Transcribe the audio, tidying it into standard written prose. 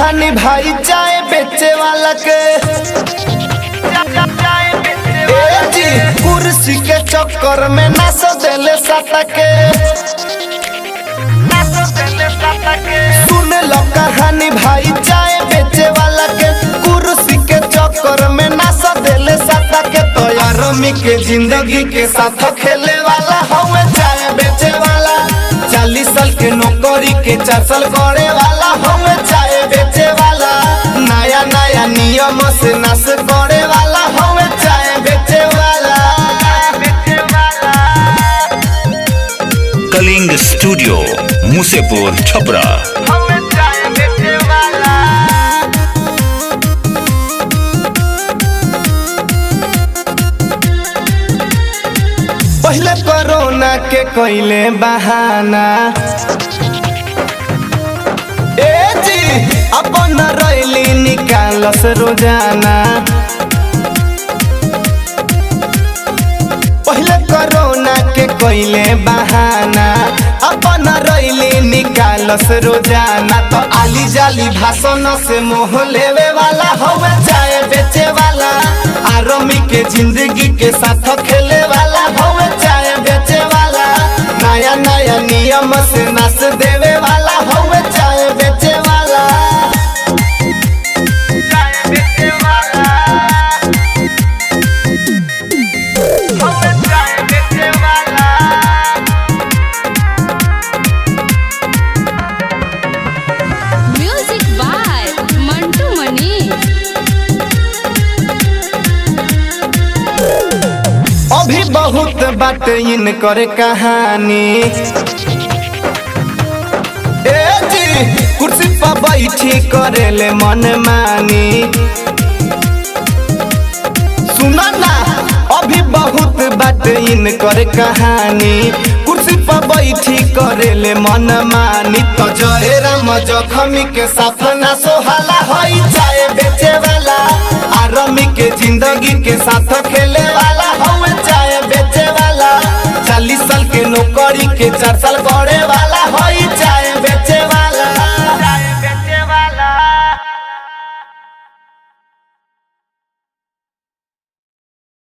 कहानी भाई चाय बेचे वाला के। ए जी कुर्सी के चक्कर में नास देले साता के। सुन लो कहानी भाई चाय बेचे वाला के, कुर्सी के चक्कर में नास देले साता के। तो आर्मी के जिंदगी के साथ खेले वाला हवे चाय बेचे वाला। 40 साल के नौकरी के 4 साल करे वाला हवे चाय बेचे वाला। नया नया नियम से नाश करे वाला हवे चाय बेचे वाला। कलिंग स्टूडियो, मुसेपुर, छपरा। हवे चाय बेचे वाला। पहले कोरोना के कोइले बहाना, ए जी अपन रैली निकालस रोजाना। पहले कोरोना के कोइले बहाना, अपन रैली निकालस रोजाना। तो आली जाली भाषण से मोह लेवे वाला हवे चाय बेचे वाला। आर्मी के जिंदगी के साथ खेले वाला हवे चाय बेचे वाला। नया नया नियम से नाश देवे वाला हवे चाय बेचे वाला। चाय बेचे वाला। हवे चाय बेचे वाला। म्यूजिक बाय मंटू मनी। अभी बहुत बात इनकर कहानी, ए जी कुर्सी पर बैठी करेले मन मानी। सुना ना अभी बहुत बात इनकर कहानी, कुर्सी पर बैठी करेले मन मानी। तो जय राम जखमी के साथ ना सोहाला हई चाय बेचे वाला। आर्मी के जिंदगी के साथ खेले वाला हवे चाय बेचे वाला। 40 साल के नौकरी के 4 साल करे वाला हई।